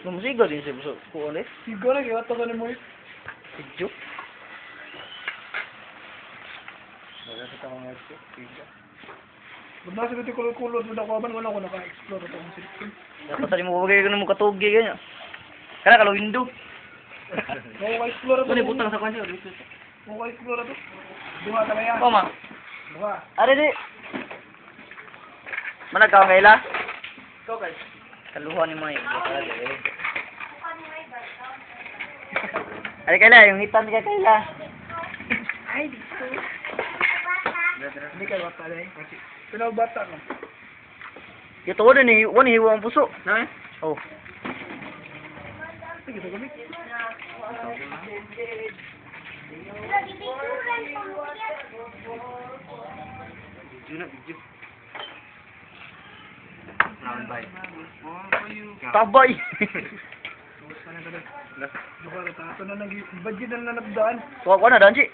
Lumusiga din siya sa kuan eh. Siguro na kaya to ni mo. Video. Basta sa biti kulot-kulot mo na ko ban wala ko naka-explore ato ang cellphone. Dapat sa mo bagay ko mo katugi ganyan. Kana kalo window. Mo ka explore ato. Ano butang sa kuan siya? Mo ka explore ato. Duha ta kaya. Tama. Duha. Are di. Mana ka ngaila? Ikaw guys. Kaluhan ni May. Are kaila yung hitan ka kaila. Ay, dito. Hindi kayo bata dai. Pinaw bata ko. Ito wala ni wala ni hiwa ang puso. Na? Oh. Sige, sige. Video na, video. Round by. Tabay. Duha ra ta. Ato na nag budget na nanabdaan. Wa wa na danji.